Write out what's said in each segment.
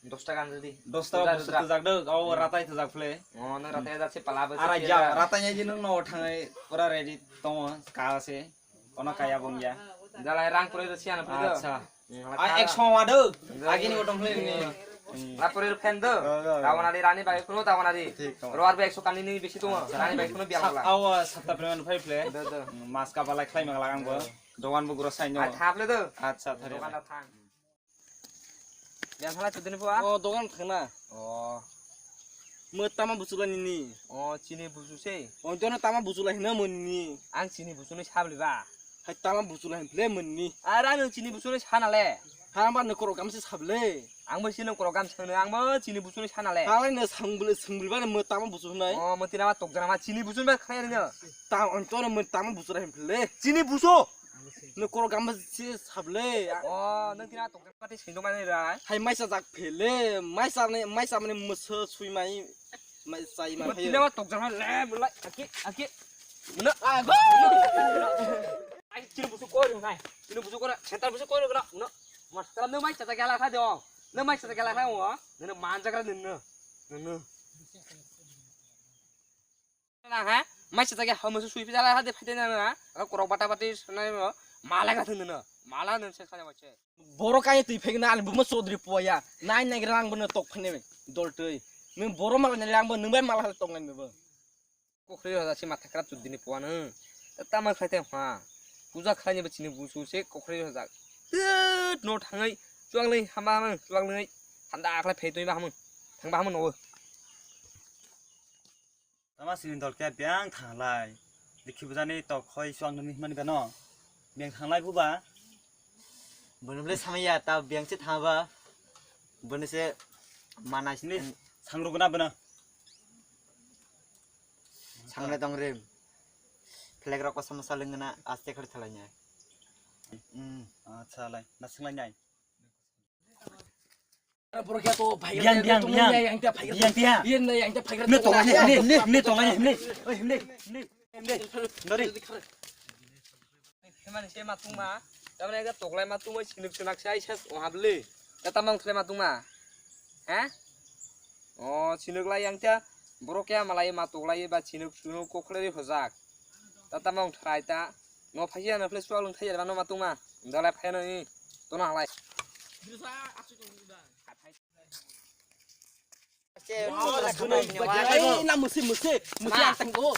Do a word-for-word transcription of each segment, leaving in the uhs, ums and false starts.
Dos taka ano di. Dos taka busu tujak do, o ratai tujak phle. O, nwng ratai jak se pala bo se. Arai ja, ratai ya jino no thangai pura ready tongo ka se. Ono kaya bongya. Jalai rang pore do siya na pore do. Acha. Hmm, ai, ekso wa do. Agini gotong phle ni. Hmm. La pore fan do. Tawana di rani bai kuno tawana di. Thik tongo. Roar be ekso kani ni bisi tongo. Rani bai kuno biang la. Awa sapta pore man phai phle. Do, do. Hmm, mas ka balai khlai mang lagang bo. Dogan bo gro sai no. Ai thaple do. Acha, thare. Dogan da thang. Yang halai chudini pua? O, dogan thangna. O. Mo tama buchula nini. O, chini buchu se. O, dono tama buchula hina mo nini. Ang chini buchu ni sabli ba. Hai tama buchula hin ple mo nini. Ara no chini buchu ni sana le. Ha ba no koro gamse sable. Ang bo chini koro gamse no, ang bo chini buchu ni sana le. Halai no sangbli sangbli ba mo tama buchu nai. O, mo tina ba tok jana ma chini buchu ba khaya no. Ta on to no mo tama buchula hin ple. Chini buchu. No koro gamse sable. O, nang tina tok. Pati sindong mani rai. Hai maisa jak phele, maisa ne, maisa mani musa sui mai, maisa ima Mo phele. Tina wa tok jang le, bulai, aki, aki. Muna, ah, go. Ai, chini busu koi rung nai. Chini busu koi, center busu koi rung na. Muna, mas kala no maisa jak gala kha de. No maisa jak gala kha o. No manja kala no. No. Na ha, mai se tage hamu sui pijala ha de phaide na na, aga korok bata bati sanai mo, mala ga thun na, mala nun se khale mo che. Boro kai twi phek na, ani buma sodri poya, nai nai rang buna tok phane, dol twi. Nung boro mala ne lang bo, nung bai mala tok ngai bo. Kokhri hoda si matha kharap chudini poa nung. Tama khai te ha, puja khai ni bachini busu se kokhri hoda. Tut no thangai, chuang lei hama hama, chuang lei. Thanda akhlai phei twi ba hamu, thang ba hamu no. Tama sini dol khe biyang thanglai. Dikhi bujani tok khoi suang nini himani beno. Biyang thanglai buba. Bono bole samaya ta biyang se thangba. Bono se mana sini sangrugna beno. Sangne tong rim. Flag rok kosom salengna aste khari thalanya. Hmm. Acha lai, nasinglai nai. Biang, biang, biang. Biang, biang. Ne tolai ne, ne, ne tolai ne, ne. Oi, ne, ne, ne. Nori. Hemani se ma tungma. Tamani ekta toklai ma tungma sinuk sinak sai ses o hable. Kata mang khle ma tungma. He? O sinuk lai yang ta. Borok ya malai ma toklai ba sinuk sunuk kokhle ri hojak. Tata mang thrai ta. No phasia no phle sualung thai ma no ma tungma. Dalai phai no ni. Tono halai. Ei, na musi, musi, musi ang tanggo.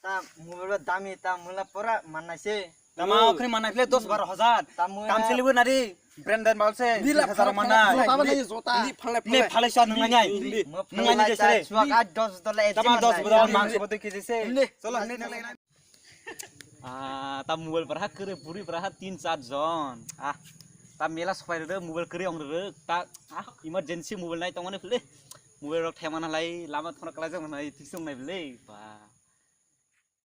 Ta mobile ba dami, ta mula pora manai se. Tama okhri manai phle dos baro hajar. Tam selibu nari branded mal se. Nila hajar manai. Jota manai jota. Ne phalai sa nung nai. Nung nai je sere. Suak a dos dola. Tama dos dola mang se bote kiji se. Cholo ne ne. Ah, ta mobile bwrha kwrwi, bwrwi bwrha tin char jon. Ah, ta mela sopai rwrwk, mobile kwrwi ong rwrwk. Ta, ah, emergency mobile nai tongmani phile. Mobile rok themana lai, lama thona kwlaijak manai, thik se wngnai bwle. Ba.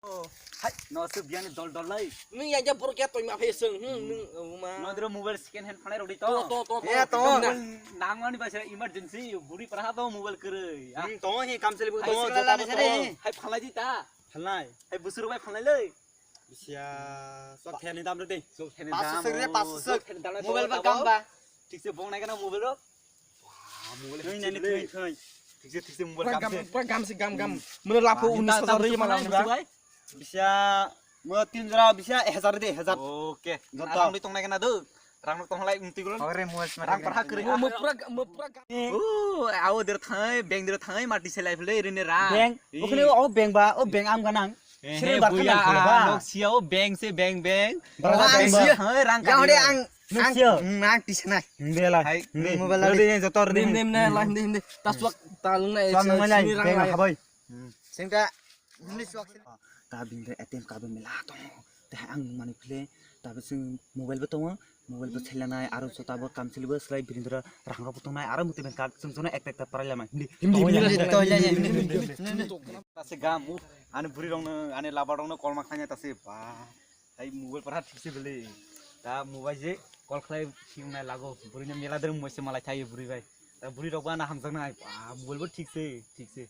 Oh, hai, no se biyani dol dol lai. Nung ya ja borok ya toima phe sung. Hmm, nung, oh ma. No dro mobile second hand phanai rok di to. To, to, to, to. Ya, to. Mobile nangmani bai se emergency, bwrwi bwrha to mobile kwrwi. Ah. Hmm, to hi kam seli bu to, jota bo to. Hai phanai di ta. Phalnai. Hai busur bai phalnai le. Bisiya, sok thani dam re de. Sok thani dam. Pasuk re, pasuk. Sok thani dam re. Mobile ba gam ba. Thik se bong nai kana mobile ro. Wah, mobile thoi nani thoi thoi. Thik se, thik se mobile gam se. Pura gam se gam gam. Mune lapo unis hajar re malang ba. Bisiya, mo tin jora bisiya ek hajar de, ek hajar. Oke. Joto. Rang tong nai kana do. Rang tong lai umti gulo. Ore mo. Rang parha kri. Mo pura, mo pura. Oh, awo der thai, beng der thai, mati selai phele rine ra. Beng. Okhne o beng ba, o beng am ganang. Sini barkha nang ba. Nok sia o beng se beng beng. Barkha beng ba. Hai rang ka. Ang ang nang tisna. Bela. Hai. Mobile de jotor de. Nim nim na la hindi hindi. Taswak talung na. Sini rang la. Habai. Singka. Ini suak sini. Ta bini A T M card mela tongo. Te ang mani phile ta bising mobile bo tongo. Mobile bo selanai aro jota bo kamchili bo selai birindra rang rok bo tongnai aro muti ben card sung sung ekta ekta parai lamai. Hindi. Hindi. Ta se gam ani buri rong no ani laba rong no kolma khanya ta se ba. Tai mobile para thik se bele. Ta mobile je call khlai singnai lago buri ne mela der mo se malai thai buri bai. Ta buri rok ba na hamjak nai. Ba mobile bo thik se thik se.